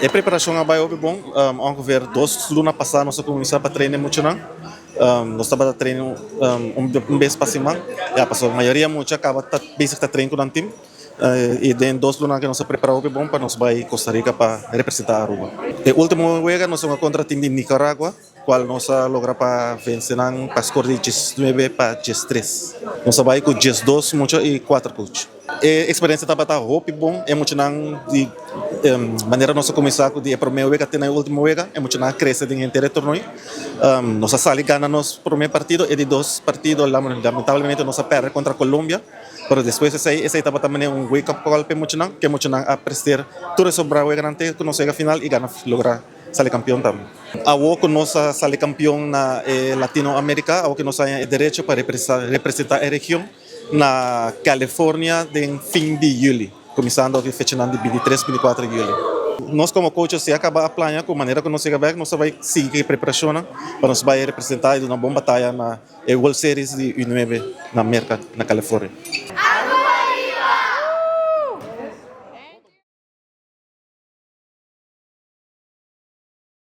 E preparacion a bay hopi bon. Ongeveer 2 luna pasa nos a cuminsa pa train muchanan. Nos tabata train un bes pa siman. Ya, paso mayoria mucha caba ta bezig ta train cu nan team. Y den 2 luna cu nos a prepara hopi bon pa nos bay Costa Rica pa representa Aruba. E ultimo wega nos a contra team di Nicaragua, cual nos a logra pa vence nan pa score di 19-13. Nos a bay cu 12 mucha y 4 coach. E experiencia tabata hopi bon, e muchanan di manera nos a cuminsa cu e prome wega te na ultimo wega, e muchanan a crece den henter torneo. Nos a sali gana nos prome partido y di dos partido lamentablemente nos a perde contra Colombia. Pero despues esey tabata tambe un wake up call pa muchanan, cu muchanan a presta tur sobra wega cu nos yega final y gana, logra sali campeon tambe. Awo cu nos a sali campeon na Latinoamerica, awo cu nos tin derecho pa representa e region na California den fin di juli, cuminsando e fecha di 23, 24 di juli. Nos como coach a caba a plania cu manera cu nos yega back, nos ta bay sigui preparacion pa nos bay representa y duna un bon bataya na World Series di U9 na Merca, na California. Aruba!